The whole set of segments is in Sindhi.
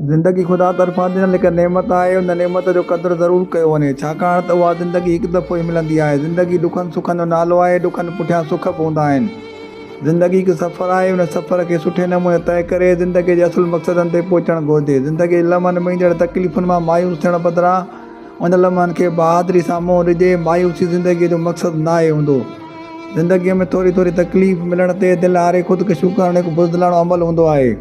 زندگي خدا طرفان ڏنل هڪ نعمت آهي، ان نعمت جو قدر ضرور ڪيو وڃي، ڇاڪاڻ ته اها زندگي هڪ دفعو ئي ملندي آهي. زندگي ڏکن سکن جو نالو آهي، ڏکن پٺيان سک به هوندا آهن. زندگي هڪ سفر آهي، ان سفر کي سٺي نموني طئي ڪري زندگي جي اصل مقصدن تي پهچڻ گهرجي. زندگي جي لمحن ۾ ايندڙ تڪليفن مان مايوس ٿيڻ بدران ان لمحن کي بهادري سان منهن ڏجي. مايوسي زندگيء جو مقصد ناهي هوندو. زندگيء ۾ ٿوري ٿوري تڪليف ملڻ تي دل هاري خودڪشيون ڪرڻ هڪ بزدلاڻو عمل هوندو آهي.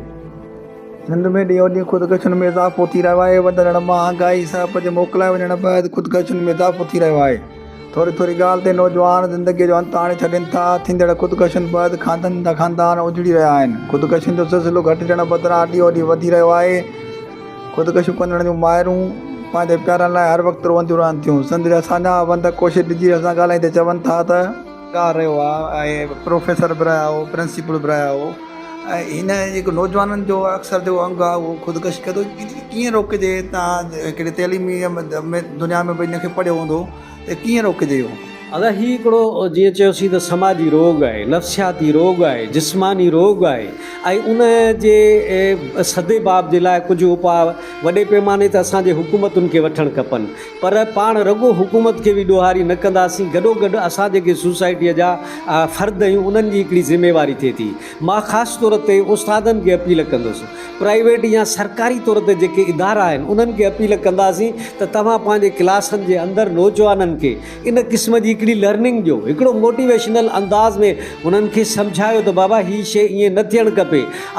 سنڌ ۾ ڏينهون ڏينهن خودڪشين ۾ اضافو ٿي رهيو آهي، وڌندڙ مهانگائي، سهپ جي موڪلائي وڃڻ بعد خودڪشين ۾ اضافو ٿي رهيو آهي، ٿوري ٿوري ڳالهه تي نوجوان زندگي جو انت آڻي ڇڏين ٿا، ٿيندڙ خودڪشين بعد خاندانن جا خاندان اجڙي رهيا آهن، خودڪشين جو سلسلو گهٽجڻ بدران ڏينهون ڏينهن وڌي رهيو آهي، خودڪشيون ڪندڙن جون مائرون پنهنجي پيارن لاء هر وقت روئنديون رهن ٿيون، سنڌ جا ساڃاهه وند ڪوشش ڊجيٽل سان ڳالهائيندي چون ٿا ته. رهيو آهي ۽ پروفيسر به رهيا هو پرنسپل به رهيا هو. ۽ هن جيڪو نوجوانن جو اڪثر جيڪو انگ آهي اهو خودڪشي ڪري ٿو ڪيئن روڪجي تان هڪڙي تعليمي دنيا ۾ به ان کي پڙهيو هوندو ته ڪيئن روڪجي اهو. ادا هي هڪڙو جيئن چيوسين ته سماجي روڳ آهي، نفسياتي روڳ آهي، جسماني روڳ آهي ۽ ان جي سدباب جي لاء ڪجهه اپاء وڏي پيماني تي اسان جي حڪومتن کي وٺڻ کپن پر پاڻ رڳو حڪومت کي به ڏوهاري نه ڪنداسين گڏوگڏ اسان جيڪي سوسائٽيء جا فرد آهيون انهن جي هڪڙي ذميواري ٿئي ٿي. مان خاص طور تي استادن کي اپيل ڪندس، پرائيويٽ يا سرڪاري طور تي جيڪي ادارا آهن انهن کي اپيل ڪنداسين ته توهان پنهنجي ڪلاسن جي اندر نوجوانن کي ان قسم جي هڪڙي لرننگ ڏيو، هڪڙو موٽيويشنل انداز ۾ انهن کي سمجهايو ته بابا هي شيء ائين نه ٿيڻ کپي.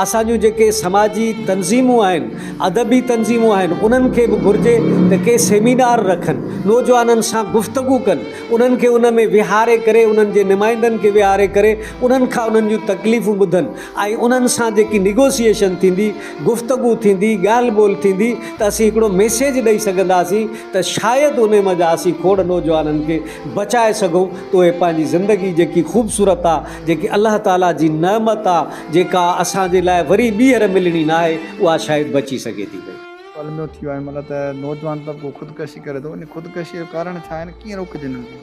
اسان جون جيڪي سماجي تنظيمون آهن، ادبي تنظيمون آهن انهن کي به گهرجي ته ڪي سيمينار رکن، نوجوانن سان گفتگو ڪن، انهن کي ان ۾ ويهاري ڪري انهن جي نمائندن کي ويهاري ڪري انهن کان انهن جون تڪليفون ٻڌن ۽ انهن سان جيڪي نيگوسيئيشن ٿيندي، گفتگو ٿيندي، ڳالهه ٻولهه ٿيندي ته اسين هڪڙو ميسيج ڏئي سگهنداسين ته شايد انهي منجهان اسين کوڙ نوجوانن کي بچائي سگهون ته اهي پنهنجي زندگي جيڪي خوبصورت آ، جيڪي الله تعاليٰ جي نعمت آ، جيڪا اسان جي لاء وري ٻيهر ملڻي ناهي اها شايد بچي سگهي ٿي پئي. الميو ٿي ويو آهي مطلب ته نوجوان طبقو خودڪشي ڪري ٿو ان خودڪشي جو ڪارڻ ڇا آهن ڪيئن روڪجي انهن کي.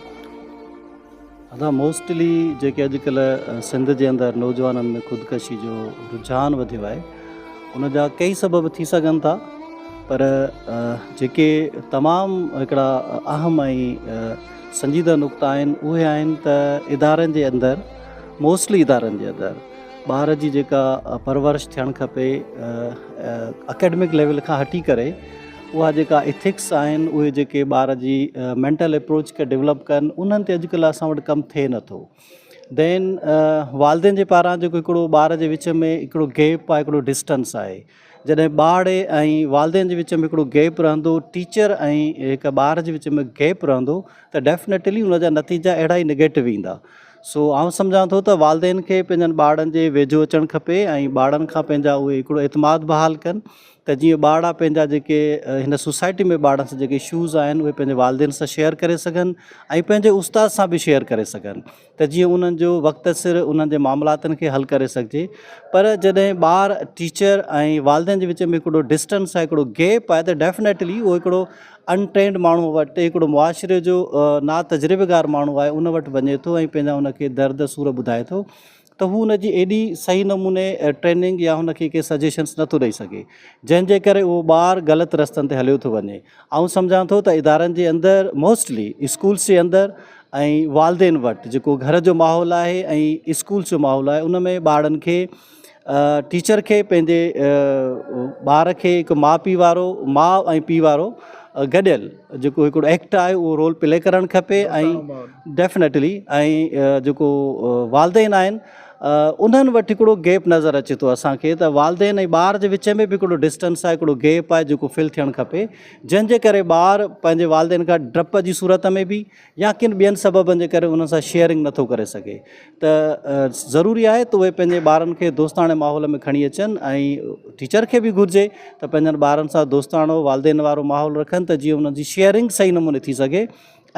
ادا موسٽلي جيڪي اڄڪلهه سنڌ جي اندر نوجوانن ۾ خودڪشي جو رجحان وڌيو آهي ان جا ڪئي سبب ٿي سگهن ٿا پر جيڪي تمام هڪڙا اهم ۽ سنجيده نقطا آهن اهي آهن ته ادارن جي اندر موسٽلي ادارن جي اندر ٻار جي جيڪا پرورش ٿيڻ کپي اڪيڊمڪ ليول کان هٽي ڪري اها جيڪا ايٿڪس آهن اهي جيڪي ٻار جي مينٽل اپروچ کي ڊولپ ڪن انهن تي اڄڪلهه اسان وٽ ڪم ٿئي نٿو دين والدين جي پاران جيڪو هڪڙو ٻار جي وچ ۾ هڪڙو گيپ آهي هڪڙو ڊسٽنس آهي جڏهن ٻار ۽ والدين جي وچ ۾ هڪڙو گيپ رهندو ٽيچر ۽ هڪ ٻار جي وچ ۾ گيپ رهندو ته ڊيفنيٽلي ان جا نتيجا اهڙا ئي نگيٽو ايندا سو آئون سمجهان ٿو ته والدين کي پنهنجن ٻارڙن جي ويجهو اچڻ کپي ۽ ٻارڙن کان پنهنجا اهي هڪڙو اعتماد بحال ڪن ته جيئن ٻارڙا پنهنجا جيڪي هن سوسائٽي ۾ ٻارڙن سان جيڪي اشوز آهن اهي پنهنجي والدين سان شيئر ڪري سگهن ۽ پنهنجي استاد سان به شيئر ڪري سگهن ته جيئن انهن جو وقت سر انهن جي معاملاتن کي حل ڪري سگهجي پر جڏهن ٻار ٽيچر ۽ والدين جي وچ ۾ هڪڙو ڊسٽنس آهي هڪڙو گيپ آهي ته ڊيفنيٽلي اهو هڪڙو ان ٽرينڊ ماڻهو وٽ هڪڙو معاشري جو نا تجربيڪار ماڻهو آهي ان وٽ وڃي ٿو ۽ پنهنجا ان کي درد سور ٻڌائي ٿو ته هو ان جي ايڏي صحيح نموني ٽريننگ يا هن کي ڪي سجيشنس نٿو ڏئي سگهي جنهن جي ڪري اهو ٻار غلط رستن تي هليو ٿو وڃي آئون سمجهان ٿو ته ادارن جي اندر موسٽلي اسڪولس جي اندر ۽ والدين وٽ جيڪو گهر جو ماحول آهي ۽ اسڪولس جو ماحول آهي ان ۾ ٻارڙن کي ٽيچر کي پنهنجي ٻار کي هڪ ماء پيء وارو ماء ۽ پيء وارو گڏيل جيڪو هڪڙو ايڪٽ آهي اهو رول پلي ڪرڻ کپي ۽ ڊيفنيٽلي ۽ جيڪو والدين آهن انهن وٽ هڪڙو گيپ نظر اچي ٿو اسانکي ته والدين ۽ ٻار جي وچ ۾ به هڪڙو ڊسٽنس آهي هڪڙو گيپ آهي جيڪو فل ٿيڻ کپي جنهن جي ڪري ٻار پنهنجي والدين کان ڊپ جي صورت ۾ به يا ڪن ٻين سببن جي ڪري انهن سان شيئرنگ نٿو ڪري سگهي ته ضروري آهي ته اهي پنهنجي ٻارن کي دوستاڻي ماحول ۾ کڻي اچن ۽ ٽيچر کي به گهرجي ته پنهنجن ٻارن سان دوستاڻو والدين وارو ماحول رکن ته جيئن انهن جي شيئرنگ صحيح نموني ٿي سگهي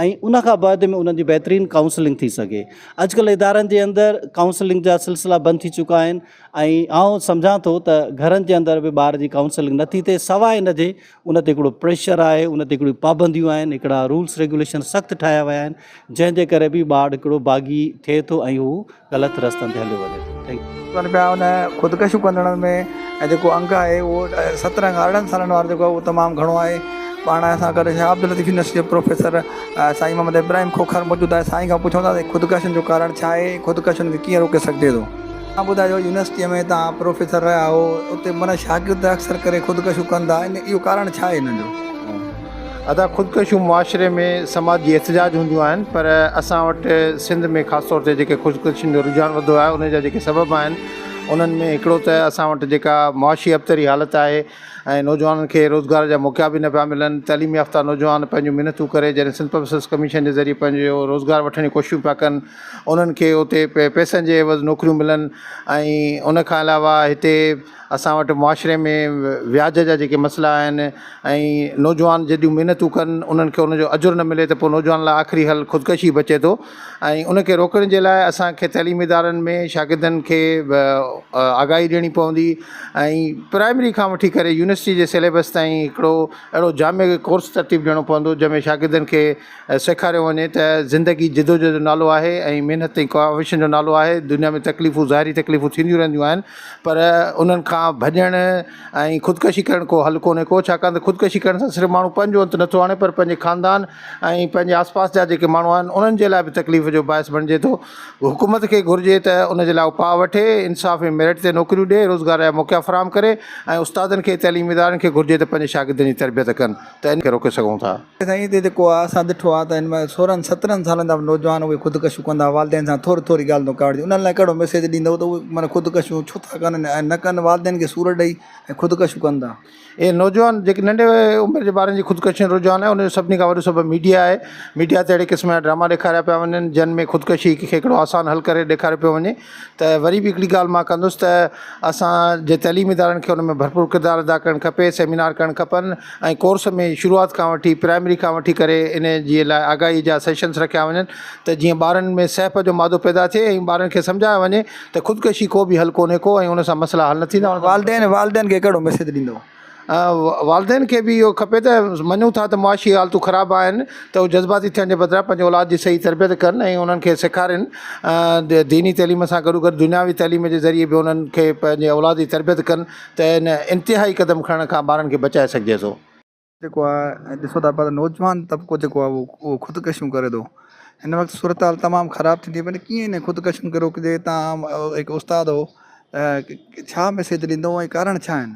۽ ان کان بعد ۾ انهن جي بهترين ڪائونسلنگ ٿي سگهي اڄڪلهه ادارن جي اندر ڪائونسلنگ جا سلسلا بند ٿي چڪا آهن ۽ آئون سمجهان ٿو ته گهرن جي اندر به ٻار جي ڪائونسلنگ نٿي ٿئي سواء ان جي ان تي هڪڙو پريشر آهي ان تي هڪڙيون پابنديون آهن هڪڙا رولس ريگيوليشن سخت ٺاهيا ويا آهن جنهن جي ڪري به ٻار هڪڙو باغي ٿئي ٿو ۽ هو غلط رستن تي هليو وڃي ٿو. Thank you. چون پيا ان خودڪشيون ڪندڙن ۾ جيڪو انگ آهي اهو 17 کان 18 سالن وارو جيڪو آهي اهو تمام گهڻو آهي. پاڻ اسان گڏ شاهه عبداللطيف يونيورسٽي جو پروفيسر سائين محمد ابراهيم کوکر موجود آهي. سائين کان پڇون ٿا ته خودڪشين جو ڪارڻ ڇا آهي ۽ خودڪشين کي ڪيئن روڪي سگهجي ٿو. توهان ٻڌايو يونيورسٽيء ۾ توهان پروفيسر رهيا آهيو اتي معنيٰ شاگرد اڪثر ڪري خودڪشيون ڪن ٿا ان اهو ڪارڻ ڇا آهي انهن جو؟ ادا خودڪشيون معاشري ۾ سماج جي احتجاج هونديون آهن پر اسان وٽ سنڌ ۾ خاص طور تي جيڪي خودڪشين جو رجحان وڌو آهي ان جا جيڪي سبب آهن انهن ۾ هڪڙو ته اسان وٽ جيڪا معاشي ابتري حالت آهي ۽ نوجوانن کي روزگار جا موقعا به نه پيا ملن تعليم يافته نوجوان پنهنجون محنتون ڪري جڏهن سنڌ پبلڪ سروس ڪميشن جي ذريعي پنهنجو روزگار وٺڻ جون ڪوششون پيا ڪن انهن کي اتي پئسن جي عيوض نوڪريون ملن ۽ ان کان علاوه هتي اسان وٽ معاشري ۾ وياج جا جيڪي مسئلا آهن ۽ نوجوان جيڏيون محنتون ڪن انهن کي ان جو اجر نه ملي ته پوء نوجوان لاء آخري حل خودڪشي بچي ٿو ۽ ان کي روڪڻ جي لاء اسان کي تعليمي ادارن ۾ شاگردن کي آگاهي ڏيڻي پوندي ۽ پرائمري کان وٺي ڪري يونيورسٽي جي سليبس تائين هڪڙو اهڙو جامع ڪورس ترتيب ڏيڻو پوندو جنهن ۾ شاگردن کي سيکاريو وڃي ته زندگي جدوجهد جو نالو آهي ۽ محنت ۽ ڪاوشن جو نالو آهي. دنيا ۾ تڪليفون ظاهري تڪليفون ٿينديون رهنديون آهن پر انهن کان ڀڄڻ ۽ خودڪشي ڪرڻ ڪو حل ڪونهي ڪو ڇاڪاڻ ته خودڪشي ڪرڻ سان صرف ماڻهو پنهنجو انت نٿو آڻي پر پنهنجي خاندان ۽ پنهنجي آس پاس جا جيڪي ماڻهو آهن انهن جي لاء به تڪليف جو باعث بڻجي ٿو. حڪومت کي گهرجي ته ان جي لاء اپاء وٺي، انصاف ۽ ميرٽ تي نوڪريون ڏئي، روزگار جا موقعا فراهم ڪري ۽ استادن کي تعليمي ادارن کي گهرجي ته پنهنجي شاگردن جي تربيت ڪن ته ان کي روڪي سگهون ٿا. سائين هتي جيڪو آ اسان ڏٺو آ ته هن مهل سورهن سترهن سالن جا به نوجوان اهي خودڪشيون ڪندا والدين سان ٿوري ٿوري ڳالهه تان ڪاوڙجي انهن لاء ڪهڙو ميسيج ڏيندؤ ته اهي معنيٰ خودڪشيون ڇو ٿا ڪن ۽ نه ڪن والدين کي سور ڏئي ۽ خودڪشيون ڪن ٿا. اهي نوجوان جيڪي ننڍي عمر جي ٻارن جي خودڪشين جو رجحان آهي ان جو سڀني کان وڏو سبب ميڊيا آهي ميڊيا تي اهڙي قسم جا ڊراما ڏيکاريا پيا وڃن جن ۾ خودڪشي کي هڪڙو آسان حل ڪري ڏيکاريو پيو وڃي ته وري به هڪڙي ڳالهه مان ڪندس ته اسان جي تعليمي ادارن کي ان ۾ ڀرپور ڪردار ادا ڪرڻ کپي سيمينار ڪرڻ کپن ۽ ڪورس ۾ شروعات کان وٺي پرائمري کان وٺي ڪري ان جي لاء آگاهي جا سيشنس رکيا وڃن ته جيئن ٻارن ۾ سهپ جو مادو پيدا ٿئي ۽ ٻارن کي سمجهايو وڃي ته خودڪشي ڪو به حل ڪونهي ڪو ۽ ان سان مسئلا حل نه ٿيندا. والدين والدين کي ڪهڙو ميسيج ڏيندو؟ والدين کي به اهو کپي ته مڃون ٿا ته معاشي حالتون خراب آهن ته هو جذباتي ٿيڻ جي بدران پنهنجي اولاد جي صحيح تربيت ڪن ۽ انهن کي سيکارين ديني تعليم سان گڏوگڏ دنياوي تعليم جي ذريعي به انهن کي پنهنجي اولاد جي تربيت ڪن ته ان انتهائي قدم کڻڻ کان ٻارن کي بچائي سگهجي ٿو. جيڪو آهي ڏسو ٿا پيا ته نوجوان طبقو جيڪو آهي اهو خودڪشيون ڪري ٿو هن وقت صورتحال تمام خراب ٿيندي پئي ڪيئن ان خودڪشين کي روڪجي تان هڪ استاد هو ته ڇا ميسيج ڏيندو ۽ ڪارڻ ڇا آهن.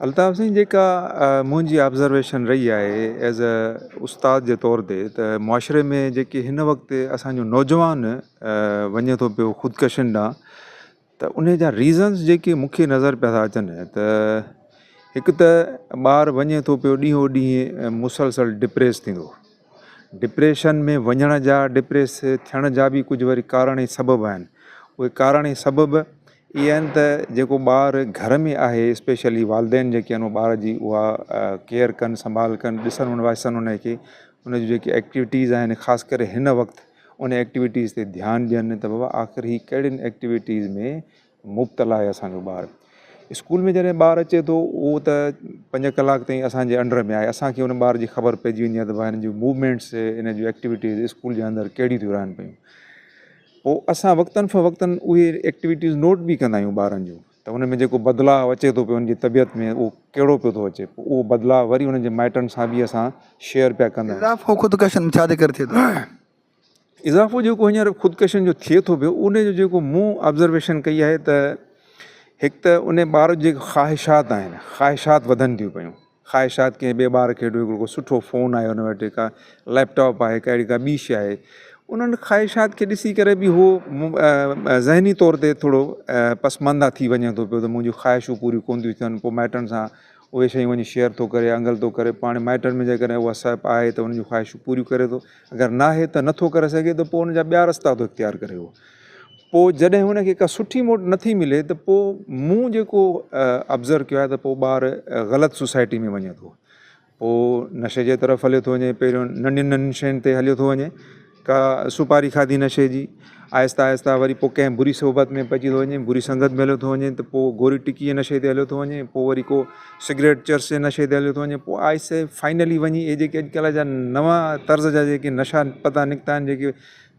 الطاف سائين جيڪا منهنجي آبزرويشن رهي آهي ايز اي استاد جي طور تي ته معاشري ۾ جيڪي هن وقت اسانجو نوجوان وڃي ٿو پيو خودڪشين ڏانهن ته انهي جا ريزنس جيڪي مون کي نظر پيا ٿا اچن ته هڪ ته ٻار وڃي ٿو پيو ڏينهون ڏينهن مسلسل ڊپريس ٿيندو ڊپريشن ۾ وڃڻ جا ڊپريس ٿيڻ جا به ڪجهه وري ڪارڻ ۽ سبب آهن اهي ڪارڻ ۽ سبب اهي آهن ته جيڪو ٻار گهر ۾ آهي اسپيشلي والدين جيڪي آهن اهي ٻار جي اها ڪيئر ڪن سنڀال ڪن ڏسن وائسن ان کي ان جون جيڪي ايڪٽيوٽيز آهن خاص ڪري هن وقت ان ايڪٽيوٽيز تي ڌيان ڏين ته بابا آخر هي ڪهڙين ايڪٽيوٽيز ۾ مبتلا آهي اسانجو ٻار اسڪول ۾ جڏهن ٻار اچي ٿو اهو ته پنج ڪلاڪ تائين اسانجي انڊر ۾ آهي اسانکي ان ٻار جي خبر پئجي ويندي آهي ته بابا هن جون موومينٽس هن جون ايڪٽيوٽيز اسڪول جي اندر ڪهڙيون ٿيون رهن پيون پوء اسان وقتن فوقتن اهي ايڪٽيوٽيز نوٽ به ڪندا آهيون ٻارن جون ته ان ۾ جيڪو بدلاء اچي ٿو پيو ان جي طبيعت ۾ اهو ڪهڙو پيو ٿو اچي پوء اهو بدلاء وري انهن جي مائٽن سان به اسان شيئر پيا ڪندا آهيون. اضافو خودڪشين ۾ ڇا جي ڪري ٿئي ٿو؟ اضافو جيڪو هينئر خودڪشين جو ٿئي ٿو پيو ان جو جيڪو مون آبزرويشن ڪئي آهي ته هڪ ته ان ٻار جي جيڪي خواهشات آهن خواهشات وڌن ٿيون پيون خواهشات ڪنهن ٻئي ٻار کي هڪڙو ڪو سٺو فون آهي ان وٽ ڪا ليپ ٽاپ آهي ڪا اهڙي ڪا ٻي شيء آهي انهن خواهشات کي ڏسي ڪري به هو ذهني طور تي ٿورو پسمانده ٿي وڃي ٿو پيو ته منهنجون خواهشون پوريون ڪونه ٿيون ٿين پوء مائٽن سان اهي شيون وڃي شيئر ٿو ڪري انگل ٿو ڪري پاڻ مائٽن ۾ جيڪڏهن اها سهپ آهي ته انهن جون خواهشون پوريون ڪري ٿو اگر ناهي ته نٿو ڪري سگهي ته پوء ان جا ٻيا رستا ٿو اختيار ڪري اهو پوء جڏهن هن کي ڪا سٺي موٽ نٿي ملي ته پوء مون جيڪو آبزرو ڪيو آهي ته پوء ٻار غلط سوسائٽي ۾ وڃي ٿو پوء نشي جي طرف هليو ٿو وڃي پهريون ننڍين ننڍين شين تي هليو ٿو وڃي ڪا سوپاري کاڌي نشي جي آهستي آهستي وري پوء ڪنهن بري صحبت ۾ پئجي ٿو وڃي بري سنگت ۾ هليو ٿو وڃي ته پوء گوري ٽڪي جي نشي تي هليو ٿو وڃي پوء وري ڪو سگريٽ چرس جي نشي تي هليو ٿو وڃي پوء آهستي فائنلي وڃي اهي جيڪي اڄڪلهه جا نوان طرز جا جيڪي نشا پتا نڪتا آهن جيڪي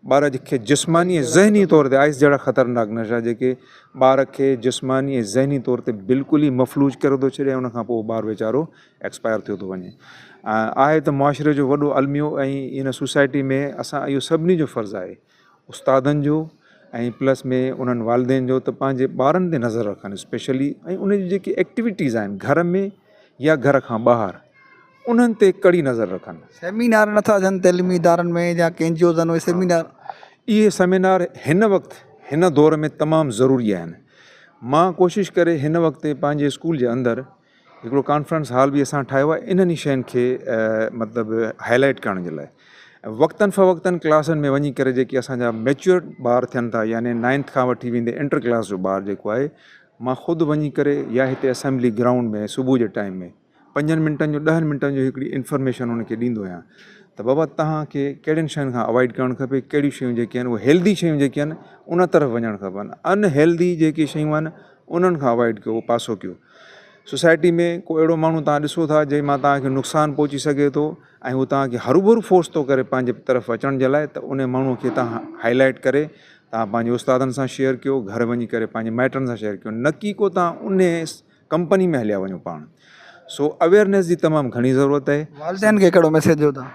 ٻار کي جسماني ۽ ذهني طور تي آئس جهڙا خطرناڪ نشا جيڪي ٻار کي جسماني ۽ ذهني طور تي بلڪل ئي مفلوج ڪري ٿو ڇڏي ۽ ان کان پوء اهو ٻار ويچارو ايڪسپائر ٿيو ٿو وڃي. آهي ته معاشري جو وڏو الميو ۽ ان سوسائٽي ۾ اسان اهو سڀني جو فرض آهي استادن جو ۽ پلس ۾ انهن والدين جو ته پنهنجي ٻارن تي نظر رکن اسپيشلي ۽ ان جون جيڪي ايڪٽيوٽيز آهن گهر ۾ يا گهر کان ٻاهر انهن تي ڪڙي نظر رکن. سيمينار نٿا ٿين تعليمي ادارن ۾ يا ڪي اين جي اوز آهن اهي سيمينار. اهي سيمينار هن وقت هن دور ۾ تمام ضروري آهن مان ڪوشش ڪري هن وقت پنهنجي اسڪول جي اندر هڪڙو ڪانفرنس هال به اسان ٺاهيو آهي انهن ئي شين کي مطلب هائي لائيٽ ڪرڻ جي لاء وقتن فوقتن ڪلاسن ۾ وڃي ڪري جيڪي اسان جا ميچوئر ٻار ٿين ٿا يعني نائنٿ کان وٺي ويندي انٽر ڪلاس جو ٻار جيڪو آهي مان خود وڃي ڪري يا هتي اسيمبلي گرائونڊ ۾ صبح جي ٽائيم ۾ پنجن منٽن جو ڏهن منٽن جو هڪڙي انفارميشن ان کي ڏيندو آهيان ته بابا توهان کي ڪهڙين شين کان اوائڊ ڪرڻ کپي ڪهڙيون شيون جيڪي آهن اهي هيلدي شيون جيڪي آهن ان طرف وڃڻ کپن ان هيلدي جيڪي شيون آهن انهن کان اوائڊ ڪيو پاسو ڪيو سوسائٽي ۾ ڪو اهڙو ماڻهو توهان ڏسو ٿا جنهن مان توهان کي نقصان پهچي سگهي ٿو ۽ هو توهان کي هروڀرو فورس ٿو ڪري پنهنجي طرف اچڻ جي لاء ته ان ماڻهو کي توهان هائي لائيٽ ڪري توهان پنهنجي استادن سان شيئر ڪيو گهر وڃي ڪري پنهنجي مائٽن سان شيئر ڪيو نه ڪي ڪو توهان ان ڪمپني ۾ هليا وڃو پاڻ سو اويئرنيس جي تمام گهڻي ضرورت آهي. والدين کي ڪهڙو ميسيج ڏيو ٿا؟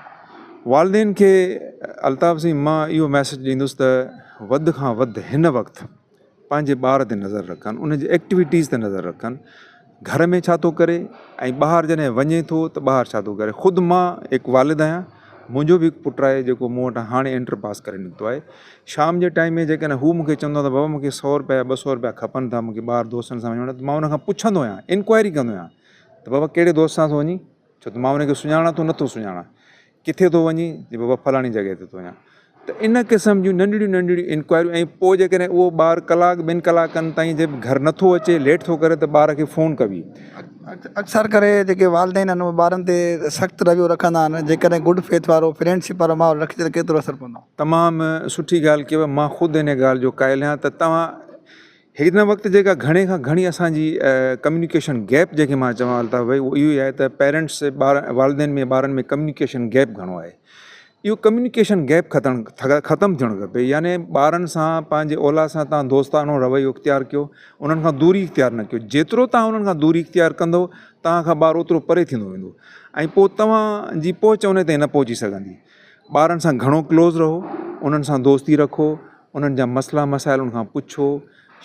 والدين کي الطاف سائين مان اهو ميسيج ڏيندس ته وڌ کان وڌ هن وقت پنهنجي ٻار تي نظر رکن ان جي ايڪٽيوٽيز تي نظر رکن گهر ۾ ڇا ٿو ڪري ۽ ٻاهر جڏهن وڃي ٿو ته ٻاهر ڇا ٿو ڪري خود مان هڪ والد آهيان منهنجو به هڪ پٽ آهي جيڪو مون وٽان هاڻي انٽر پاس ڪري نڪتو آهي شام جي ٽائيم ۾ جيڪڏهن هو مون کي چوندو آهي ته بابا مون کي سو روپيا يا 200 روپيا کپن ٿا مون کي ٻاهر دوستن سان وڃڻو آهي ته مان ان کان پڇندو آهيان انڪوائري ڪندو آهيان ته بابا ڪهڙي دوست سان ٿو وڃين ڇو ته مان ان کي سڃاڻان ٿو نٿو سڃاڻان ڪٿي ٿو وڃين جي بابا فلاڻي جڳهه تي ٿو وڃان ته ان قسم جون ننڍڙيون ننڍڙيون انڪوائريون ۽ پوء جيڪڏهن اهو ٻار ڪلاڪ ٻن ڪلاڪن تائين جي گهر نٿو اچي ليٽ ٿو ڪري ته ٻار کي فون ڪبي. اڪثر ڪري جيڪي والدين آهن اهي ٻارن تي سخت رويو رکندا آهن جيڪڏهن گڊ فيٿ وارو فرينڊشپ وارو ماحول رکجي ته ڪيترو اثر پوندو. تمام سٺي ڳالهه ڪيو مان خود ان ڳالهه جو قائل آهيان ته توهان هن وقت جيڪا گهڻي کان گهڻي اسان جي ڪميونيڪيشن گيپ جنهن کي مان چوان ٿا ڀئي اهو اهو ئي آهي ته پيرنٽس ٻار والدين ۾ ٻارن ۾ ڪميونيڪيشن گيپ گهڻو آهي اهو ڪميونيڪيشن گيپ ختم ختم ٿيڻ کپي يعني ٻارن سان پنهنجي اولاد سان توهان دوستانو رويو اختيار ڪيو انهن کان دوري اختيار نه ڪيو جيترو توهان انهن کان دوري اختيار ڪندو توهان کان ٻار اوترو پري ٿيندو ويندو ۽ پوء توهان جي پهچ ان تائين نه پهچي سگهندي ٻارن سان گهڻو ڪلوز رهو انهن سان دوستي رکو انهن جا مسئلا مسائل ان کان پڇو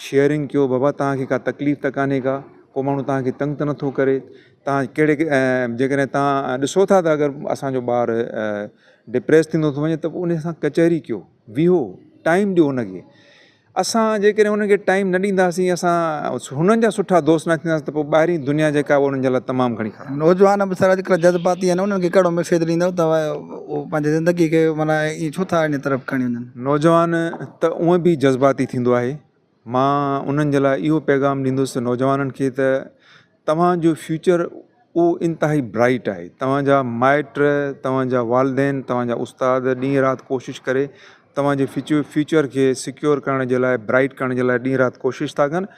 شيئرنگ ڪيو بابا توهان کي ڪا تڪليف ته ڪانهي ڪا ڪو ماڻهو توهان کي تنگ ته نٿو ڪري توهان ڪهڙي جيڪڏهن توهان ڏسو ٿا ته اگر اسانجو ٻار ڊپريس ٿيندو ٿو وڃي ته پوء ان سان ڪچهري ڪيو ويهو ٽائيم ڏيو ان کي اسان جيڪڏهن انهن کي ٽائيم نه ڏينداسين اسان هنن جا سٺا دوست نه ٿينداسين ته پوء ٻاهرين دنيا جيڪا آهي انهن جي لاء تمام گهڻي خراب. نوجوان به سر اڄڪلهه جذباتي آهن انهن کي ڪهڙو ميسيج ڏيندؤ ته اهو پنهنجي زندگي کي معنيٰ ائين ڇو ٿا ان طرف کڻي وڃن. نوجوان ته اونئن به جذباتي ٿيندو آهي مان انهن جي لاء اهو پيغام ڏيندس نوجوانن کي ته توهان جو فيوچر اهو انتهائي برائيٽ آهي توهان جا مائٽ توهان جا والدين توهان جا استاد ڏينهن رات ڪوشش ڪري توهان جي فيوچر کي سيڪيور ڪرڻ جي لاء برائيٽ ڪرڻ جي لاء ڏينهن رات ڪوشش ٿا ڪن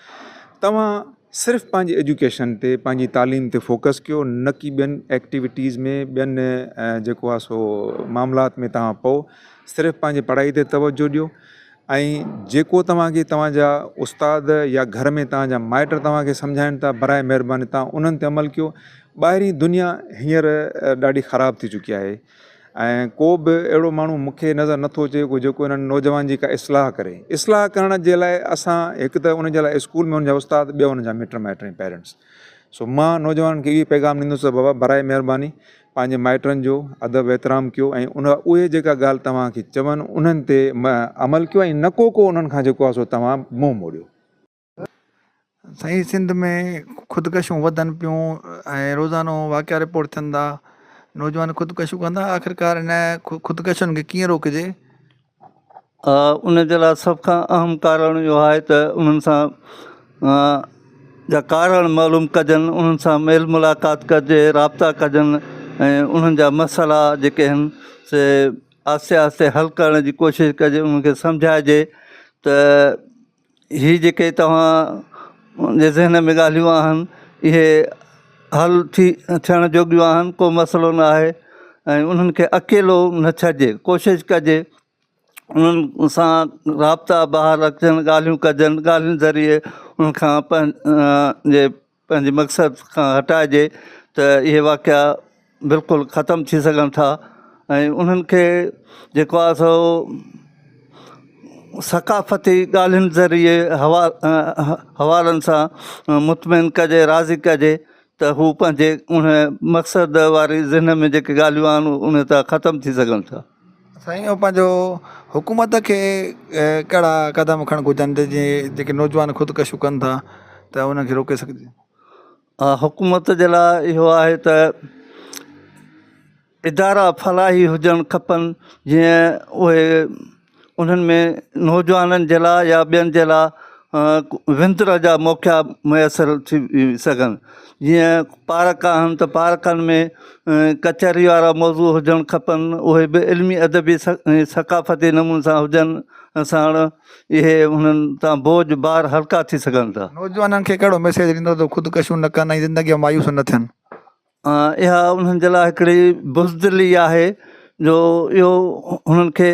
توهان صرف پنهنجي ايجوڪيشن تي پنهنجي تعليم تي فوڪس ڪيو نه ڪي ٻين ايڪٽيوٽيز ۾ ٻين جيڪو آهي سو معاملات ۾ توهان پئو صرف پنهنجي پڙهائي تي توجه ڏيو ۽ جيڪو توهان کي توهان جا استاد يا گهر ۾ توهان جا مائٽ توهان کي سمجهائين ٿا برائي مهرباني توهان انهن تي عمل ڪيو ٻاهرين دنيا هينئر ڏاڍي خراب ٿي چڪي آهي ۽ ڪو به اهڙو ماڻهو مون کي نظر نٿو اچي ڪو جيڪو انهن نوجوان جي ڪا اصلاح ڪري. اصلاح ڪرڻ جي لاء اسان هڪ ته انهن جي لاء اسڪول ۾ انهن جا استاد ٻيو انهن جا مٽ مائٽ ۽ پيرنٽس. سو مان نوجوانن کي اهو پيغام ڏيندس ته بابا برائي مهرباني پنهنجي مائٽن جو ادب احترام ڪيو ۽ ان اهي جيڪا ڳالهه توهان کي چون انهن تي عمل ڪيو ۽ نه ڪو ڪو انهن کان جيڪو آهي سو توهان منهن موڙيو. سائين سنڌ ۾ خودڪشيون وڌن پيون ۽ روزانو واقعا رپورٽ ٿين ٿا نوجوان خودڪشيون ڪن ٿا آخرڪار ان خودڪشين کي ڪيئن روڪجي؟ ان جي لاء سڀ کان اهم ڪارڻ اهو آهي ته انهن سان جا ڪارڻ معلوم ڪجن انهن سان ميل ملاقات ڪجي رابطا ڪجن ۽ انهن جا مسئلا جيڪي آهن سي آهستي آهستي حل ڪرڻ جي ڪوشش ڪجي انهن کي سمجهائجي ته هي جيڪي توهان جي ذهن ۾ ڳالهيون آهن اهي حل ٿي ٿيڻ جوڳيون آهن ڪو مسئلو نه آهي ۽ انهن کي اڪيلو نه ڇڏجي ڪوشش ڪجي انهن سان رابطا بحال رکجن ڳالهيون ڪجن ڳالهين ذريعي انهن کان پنهنجي پنهنجي مقصد کان هٽائجي ته اهي واقعا بلڪل ختم ٿي سگهن ٿا ۽ انهن کي جيڪو آهي سو ثقافتي ڳالهين ذريعي هوا حوالن سان مطمئن ڪجي راضي ڪجي ته هو پنهنجي ان مقصد واري ذهن ۾ جيڪي ڳالهيون آهن ان تان ختم ٿي سگهن ٿا. سائين اهو پنهنجو حڪومت کي ڪهڙا قدم کڻڻ گهرجن ته جيئن جيڪي نوجوان خودڪشيون ڪن ٿا ته انهن کي روڪي سگهجي. حڪومت جي لاء اهو آهي ته ادارا فلاحي هجڻ کپن جيئن اهي انهن ۾ نوجوانن جي لاء يا ٻين جي لاء وندر جا موقعا ميسر ٿي سگهن جيئن پارڪ آهن ته پارڪن ۾ ڪچهري وارا موضوع هجڻ کپن اهي به علمي ادبي ثقافتي نموني سان هجن ساڻ اهي انهن تان بوجه بار هلڪا ٿي سگهن ٿا. نوجوانن کي ڪهڙو ميسيج ڏيندو ته خودڪشيون نه ڪن ۽ زندگي ۾ مايوس نه ٿين؟ اها انهن جي لاء هڪڙي بزدلي آهي جو اهو هنن کي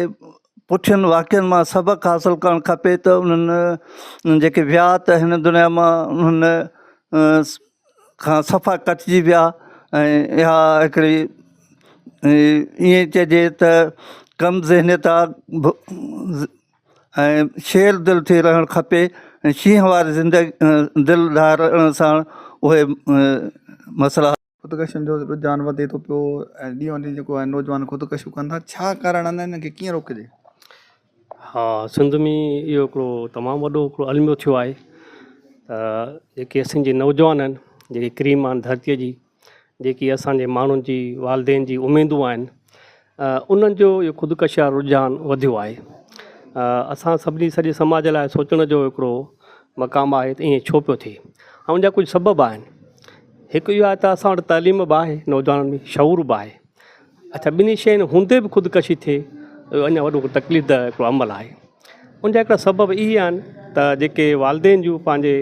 پٺين واقعن مان سبق حاصل ڪرڻ کپي ته انهن جيڪي ويا ته هن دنيا مان انهن کان صفا ڪٽجي ويا ۽ اها هڪڙي ائين چئجي ته ڪم ذهنيت آ ۽ شير دل ٿي رهڻ کپي ۽ شينهن واري زندگي دل ڌارڻ سان اهي مسئلا. خودڪشين جو رجحان وڌي ٿو پيو ۽ ڏينهون ڏينهن جيڪو آهي نوجوان خودڪشيون ڪن ٿا ڇا ڪارڻ آهن انهن کي ڪيئن روڪجي؟ ها سنڌ ۾ اهو هڪڙو تمام وڏو هڪڙو الميو ٿيو آهي ته جيڪي اسان جي نوجوان آهن جيڪي ڪريم آهن ڌرتيء جي جيڪي اسان جي ماڻهن جي والدين جي اميدون آهن انهن جو اهو خودڪشي وارو رجحان وڌيو آهي اسان سڀني سڄي سماج لاء سوچڻ جو هڪڙو مقام آهي ته ائين ڇو پيو ٿئي ۽ ان جا ڪجهه سبب آهن هڪ اهو آهي ته اسان وٽ تعليم به آهي نوجوانن ۾ شعور به آهي اڇا ٻنهي شين هوندي به خودڪشي ٿئي اهو اڃا وڏو تڪليف ده هڪڙو عمل آهي ان جا هڪڙا سبب اهي آهن ته جيڪي والدين جون پنهنجي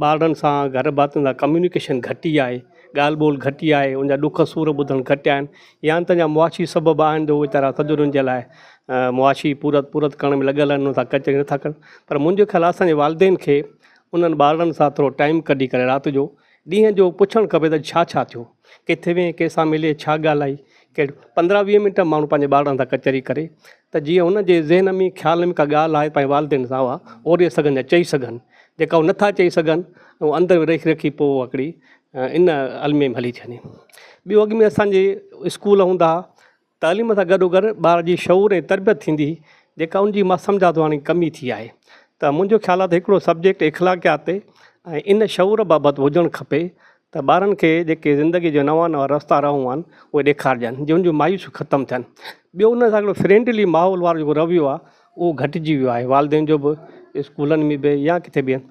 ٻارڙن سان گهر ڀاتين سان ڪميونيڪيشن گهٽي آهي ڳالهه ٻولهه گهٽي آهي ان جا ڏک سور ٻڌڻ گهٽ آهن يا ته جا معاشي سبب آهن جو ويچارا سڄو ڏينهن جي لاء معاشي پورت پورت ڪرڻ ۾ لڳل آهن ان سان ڪچهري نٿا ڪن پر منهنجو خيال آهي اسان جي والدين کي انهن ٻارڙن سان ٿورو ٽائيم ڪڍي ڪري رات جو ڏينهن جو پڇڻ کپي ته ڇا ڇا ٿيو، ڪٿي وئين، ڪنهن سان ملين، ڇا ڳالهائي، ڪهڙو 15 20 منٽ ماڻهو پنهنجي ٻارڙن سان ڪچهري ڪري ته جيئن هن جي ذهن ۾ خيال ۾ ڪا ڳالهه آهي پنهنجي والدين سان اها اوري سگهن يا چئي سگهن جيڪا هو نٿا چئي سگهن اهو اندر ۾ رکي رکي پوء هڪڙي ان الميي ۾ هلي ٿي وڃي. ٻيو اڳ ۾ اسان جي اسڪول هوندا ها تعليم سان گڏوگڏ ٻار جي شعور ۽ تربيت ٿيندي هئي جيڪا ان جي مان سمجهان ٿو هاڻي ڪمي ٿي آهي ته منهنجو خيال آهي ته هڪڙو سبجيڪٽ اخلاقيات تي ۽ ان شعور بابت هجڻ کپي ته ٻارن کي جيڪي زندگي جا نوان نوان رستا راهون آهن اهي ڏيکارجن جي ان جون مايوسيون ختم ٿين ٻيو ان سان هڪڙو فرينڊلي ماحول وارو جيڪو رويو آهي اهو گهٽجي ويو آهي والدين جو به اسڪولن ۾ به يا ڪٿي به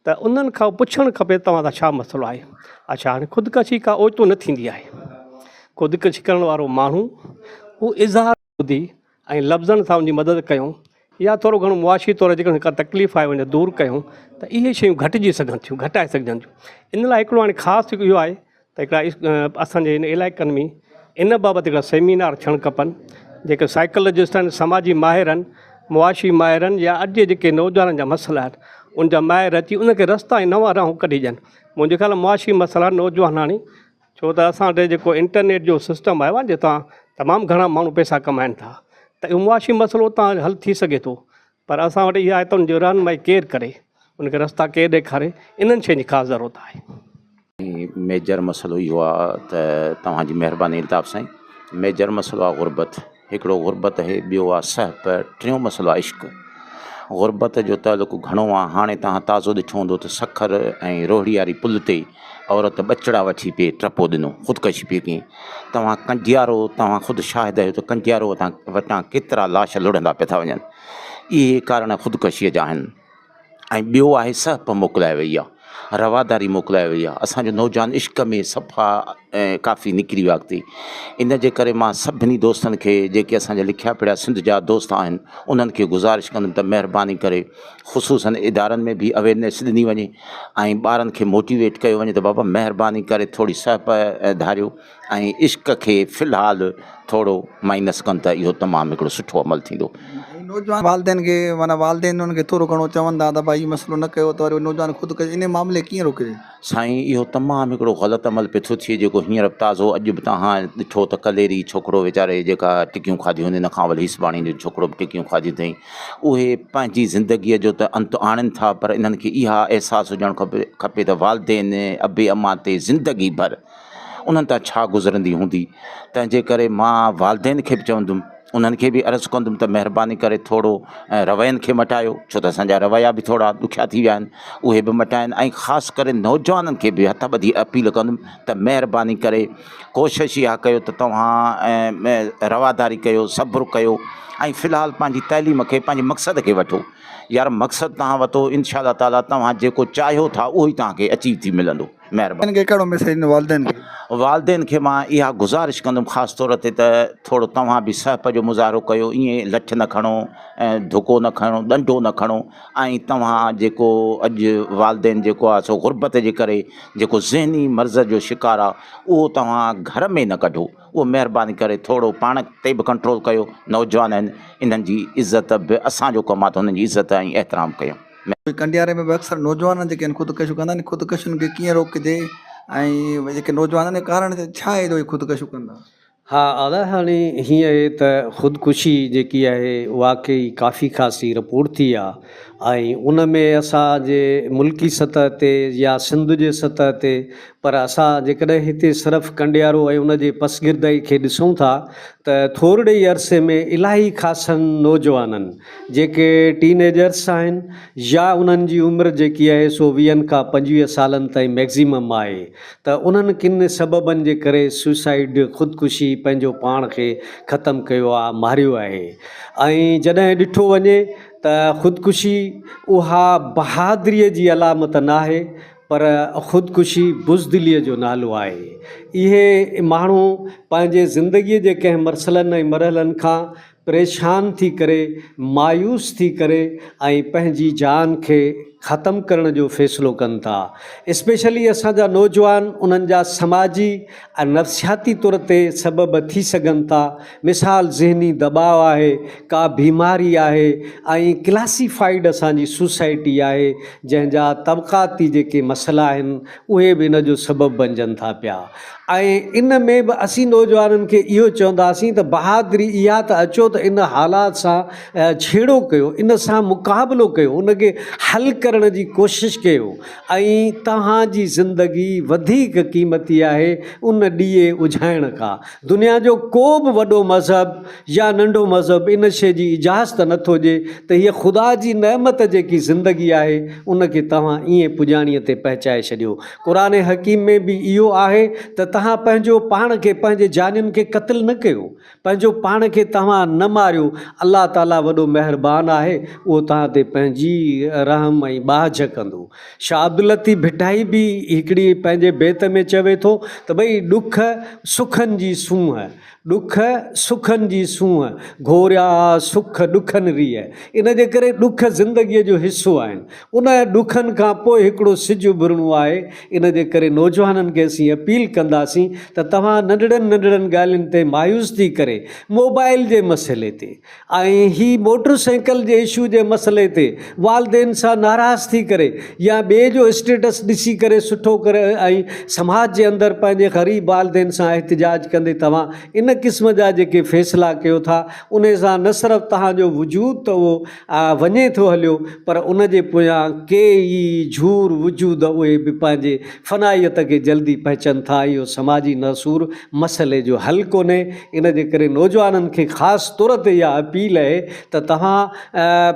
ته انهن کان پڇڻ کپي ته توهان سان ڇا مسئلو آهي؟ اڇا هاڻي خودڪشي ڪا اوچتو نه ٿيندي آهي. خودڪشي ڪرڻ وارو ماڻهو هو اظهار ٻڌي ۽ لفظن سان ان جي مدد ڪيون يا ٿورو گهڻو معاشي طور جيڪڏهن ڪا تڪليف آهي ان دور ڪيون ته اهي شيون گهٽجي سگهن ٿيون گهٽائي سگهجن ٿيون ان لاء هڪڙو هاڻي خاص اهو آهي ته هڪڙا اسان جي هن علائقن ۾ ان بابت هڪڙا سيمينار ٿيڻ کپن جيڪي سائيڪالاجسٽ آهن سماجي ماهر آهن معاشي ماهر آهن يا اڄ جي جيڪي نوجوانن جا مسئلا آهن ان جا ماهر اچي ان کي رستا ۽ نوان راهون ڪڍي ڏين منهنجي خيال ۾ معاشي مسئلا نوجوان هاڻي ڇو ته اسان وٽ جيڪو انٽرنيٽ جو سسٽم آيو آهي جتان تمام گهڻا ماڻهو پئسا ڪمائن ٿا ته اهو معاشي مسئلو اتان حل ٿي سگهي ٿو پر اسان وٽ اها آهي ته ان جي رهنمائي ڪير ڪري، ان کي رستا ڪير ڏيکاري، انهن شين جي خاص ضرورت آهي. ميجر مسئلو اهو آ ته توهان جي مهرباني الطاف سائين ميجر مسئلو آ غربت هڪڙو غربت آهي ٻيو آ سهپ ٽيون مسئلو آ عشق غربت جو تعلق گهڻو آ هاڻي توهان تازو ڏٺو هوندو ته سکر ۽ روهڙي واري پل تي عورت ٻچڙا وٺي پئي ٽپو ڏنو خودڪشي پئي ڪئي توهان ڪنڊيارو توهان خود شاهد آهيو ته ڪنڊيارو وٽان ڪيترا لاش لڙهندا پيا ٿا وڃن اهي ڪارڻ خودڪشيء جا آهن ۽ ٻيو آهي سهپ موڪلائي وئي آهي. رواداري موڪلائي وئي آهي اسان جو نوجوان عشق ۾ صفا ڪافي نڪري ويو آهي اڳتي ان جي ڪري مان سڀني دوستن کي جيڪي اسان جا لکيا پڙهيا سنڌ جا دوست آهن انهن کي گذارش ڪندم ته مهرباني ڪري خصوصن ادارن ۾ به اويرنيس ڏني وڃي ۽ ٻارن کي موٽيويٽ ڪيو وڃي ته بابا مهرباني ڪري ٿوري سهپ ڌاريو ۽ عشق کي في الحال ٿورو مائنس ڪن ته اهو تمام هڪڙو سٺو عمل ٿيندو. ۽ نوجوان والدين کي معنيٰ والدين انهن کي ٿورو گهڻو چون ٿا ته ڀائي هي مسئلو نه ڪيو ته وري نوجوان خودڪشي انهي معاملي کي ڪيئن روڪجي؟ سائين اهو تمام هڪڙو غلط عمل پيو ٿو ٿئي جيڪو هينئر به تازو اڄ به توهان ڏٺو ته ڪليري ڇوڪرو ويچاري جيڪا ٽڪيون کاڌيون هن کان اول هيسباڻي جو ڇوڪرو به ٽڪيون کاڌيون اٿئي اهي پنهنجي زندگيء جو ته انت آڻين ٿا پر انهن کي اها احساس هجڻ کپي کپي ته والدين ابي امان تي زندگي ڀر انهن تان ڇا گذرندي هوندي تنهن جي ڪري مان والدين کي به چوندم انهن کي به عرض ڪندم ته مهرباني ڪري ٿورو روين کي مٽايو ڇو ته اسان جا رويا به ٿورا ڏکيا ٿي ويا آهن اهي به مٽائن ۽ خاص ڪري نوجوانن کي به هٿ ٻڌي اپيل ڪندم ته مهرباني ڪري ڪوشش اها ڪيو ته توهان رواداري ڪيو صبر ڪيو ۽ في الحال پنهنجي تعليم کي پنهنجي مقصد کي وٺو يار مقصد توهان وتو انشاء الله تعاليٰ توهان جيڪو چاهيو ٿا اهو ئي توهان کي اچيو ٿي ملندو. مهرباني. والدين کي ڪهڙو ميسيج ڏيندو والدين کي. والدين کي مان اها گذارش ڪندم خاص طور تي ته ٿورو توهان به سهپ جو مظاهرو ڪيو ائين لٺ نه کڻو ۽ ڌڪو نه کڻو ڏنڊو نه کڻو ۽ توهان جيڪو اڄ والدين جيڪو آهي سو غربت جي ڪري جيڪو ذهني مرض جو شڪار آهي اهو توهان گهر ۾ نه ڪڍو اهو مهرباني ڪري ٿورو پاڻ تي به ڪنٽرول ڪيو نوجوان آهن انهن جي عزت به اسان جو ڪم آهي ته انهن جي عزت ۽ احترام ڪيون. ڪنڊياري ۾ به اڪثر نوجوان جيڪي آهن خودڪشيون ڪندا آهن خودڪشين کي ڪيئن روڪجي ۽ جيڪي نوجوان آهن ڪارڻ ڇا آهي جو اهي خودڪشيون ڪن ٿا؟ ها ادا هاڻي هيئن آهي ته خودڪشي جيڪي آهي واقعي ڪافي خاصي رپورٽ ٿي آ ۽ ان ۾ اسان جي ملڪي سطح تي يا سنڌ جي سطح تي پر اسان جيڪڏهن هتي صرف ڪنڊيارو ۽ ان جي پسگردائي کي ڏسون ٿا ته ٿورڙي ئي عرصي ۾ الاهي خاصن نوجوانن جيڪي ٽين ايجرس آهن يا انهن جي عمر جيڪي آهي سو ويهن کان 25 سالن تائين ميڪزيمم آهي ته انهن ڪن سببن جي ڪري سوسائيڊ، خودڪشي، پنهنجو پاڻ کي ختم ڪيو آ ماريو آهي ۽ جڏهن ڏٺو وڃي ته خودڪشي اها بهادريء جي علامت ناهي پر خودڪشي بزدليء جو نالو آهي. اهي ماڻهو پنهنجي زندگيء جي ڪنهن مرسلن ۽ مرحلن کان پريشان ٿي ڪري، مايوس ٿي ڪري ۽ پنهنجي جان کي ختم ڪرڻ جو فيصلو ڪن ٿا. اسپيشلي اسان جا نوجوان انهن جا سماجي ۽ نفسياتي طور تي سبب ٿي سگهن ٿا. مثال ذهني دٻاء آهي، ڪا بيماري آهي ۽ ڪلاسيفائيڊ اسان جي سوسائٽي آهي جنهن جا طبقاتي جيڪي مسئلا آهن اهي به ان جو سبب بنجن ٿا پيا ۽ ان ۾ به اسين نوجوانن کي اهو چونداسين ته بهادري اها ته اچو ته ان حالات سان جهيڙو ڪيو ان سان مقابلو ڪيو ان کي حل ڪرڻ جي ڪوشش ڪيو ۽ توهان جي زندگي وڌيڪ قيمتي آهي ان ڏيئي اجهائڻ کان دنيا جو ڪو به وڏو مذهب يا ننڍو مذهب ان شيء جي اجازت نه ٿو ڏئي ته هيء خدا جي نعمت جيڪي زندگي آهي ان کي توهان ائين پڄاڻيء تي پهچائي ڇڏيو. قرآن حڪيم ۾ به اهو آهي ته توهان پنهنجو پاڻ کي پنهنجي جانين کي قتل نه ڪيو، پنهنجو پاڻ کي توهان نه ماريو، الله تعاليٰ وڏو مهربان آهي اهو توهان تي پنهنجي رحم ۽ ٻاجهه ڪندو. شاهه عبداللطيف ڀٽائي به هڪڙي پنهنجي بيت ۾ چوي ٿو ته ڀئي ڏک سکن جي سونهن، ڏک سکن جي سونهن، گهوريا سک ڏکن ريء. ان جي ڪري ڏک زندگيء جو حصو آهن. ان ڏکن کان پوء هڪڙو سج اڀرڻو آهي. ان جي ڪري نوجوانن کي اسين اپيل ڪنداسين ته توهان ننڍڙن ننڍڙن ڳالهين تي مايوس ٿي ڪري موبائل جي مسئلي تي ۽ هي موٽر سائيڪل جي اشو جي مسئلي تي والدين سان ناراض ٿي ڪري يا ٻئي جو اسٽيٽس ڏسي ڪري سٺو ڪري ۽ سماج جي اندر پنهنجي غريب والدين سان احتجاج ڪندي توهان ان قسم جا جيڪي فيصلا ڪيو ٿا انهي سان نه صرف توهان جو وجود ته اهو وڃي ٿو هليو پر ان جي پويان ڪي ئي جھور وجود اهي به پنهنجي فنائيت کي جلدي پهچن ٿا اهو سماجي ناسور مسئلي جو حل ڪونهي ان جي ڪري نوجوانن کي خاص طور تي اها اپيل اهي ته توهان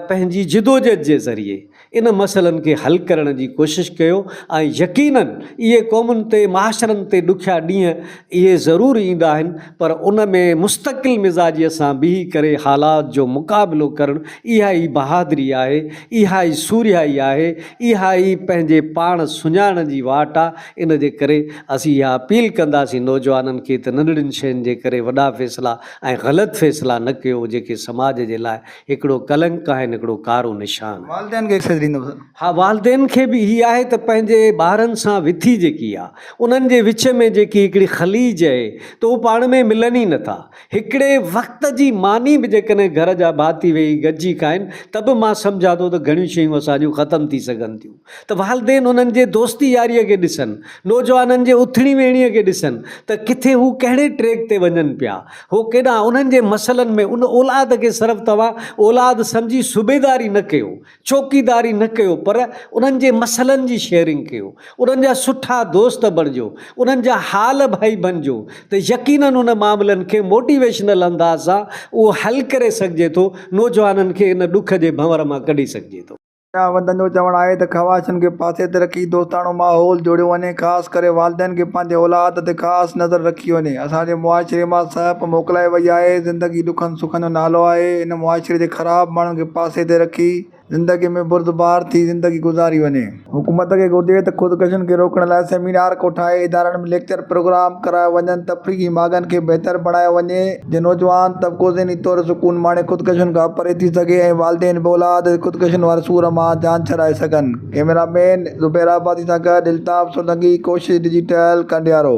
پنهنجي جدوجهد جي ذريعي. ان مسئلن کي حل ڪرڻ جي ڪوشش ڪيو ۽ يقينن اهي قومن تي معاشرن تي ڏکيا ڏينهن اهي ضرور ايندا آهن پر ان ۾ مستقل مزاجيء سان بيهي ڪري حالات جو مقابلو ڪرڻ اها ئي بهادري آهي، اها ئي سورهيائي آهي، اها ئي پنهنجي پاڻ سڃاڻڻ جي واٽ آ، ان جي ڪري اسين اها اپيل ڪنداسين نوجوانن کي ته ننڍڙين شين جي ڪري وڏا فيصلا ۽ غلط فيصلا نه ڪيو جيڪي سماج جي لاء هڪڙو ڪلنڪ آهن هڪڙو ڪارو نشان آهن. والدين کي ايڪسرسائز ڏيندو سر. ها والدين کي به هي آهي ته پنهنجي ٻارن سان وٿي جيڪي آ انهن جي وچ ۾ جيڪي هڪڙي خليج اهي ته هو پاڻ ۾ ملن ئي نٿا هڪڙي وقت جي ماني به جيڪڏهن گهر جا ڀاتي ويهي گڏجي کائن ته به مان سمجهان ٿو ته گهڻيون شيون اسان جون ختم ٿي سگهن ٿيون ته والدين انهن جي دوستي ياريء کي ڏسن، نوجوانن جي اٿڻي ويهڻيء کي ڏسن ته ڪٿي هو ڪهڙي ٽريڪ تي وڃن پيا، هو ڪيڏانهن انهن جي مسئلن ۾ ان اولاد کي صرف توهان اولاد سمجهي صوبيداري نه ڪيو، چوڪيداري نه ڪيو پر انهن جي مسئلن جي شيئرنگ ڪيو، انهن جا سٺا دوست بڻجو، انهن جا حال ڀائي بنجو ته يقينن ان معاملن کي موٽيويشنل انداز سان اهو حل ڪري سگهجي ٿو، نوجوانن کي ان ڏک جي ڀنور مان ڪڍي سگهجي ٿو. وندن جو چوڻ آهي ته خواهشن کي پاسي تي رکي دوستاڻو ماحول جوڙيو وڃي، خاص ڪري والدين کي پنهنجي اولاد تي خاص نظر رکي وڃي. اسان جي معاشري مان سهپ موڪلائي وئي آهي، زندگي ڏکن سکن جو نالو آهي، ان معاشري جي خراب ماڻهن کي پاسي تي رکي زندگي ۾ بردبار ٿي زندگي گذاري وڃي. حڪومت کي گهرجي ته خودڪشين کي روڪڻ لاء سيمينار ڪوٺائي ادارن ۾ ليڪچر پروگرام ڪرايا وڃن، تفريحي ماڳن کي بهتر بڻايو وڃي، جيئن نوجوان طبقو ذهني طور سڪون ماڻي خودڪشين کان پري ٿي سگهي ۽ والدين به اولاد جي خودڪشين واري سور مان جان ڇڏائي سگهن. ڪئميرا مين زبير آبادي سان گڏ الطاف سولنگي، ڪوشش ڊجيٽل، ڪنڊيارو.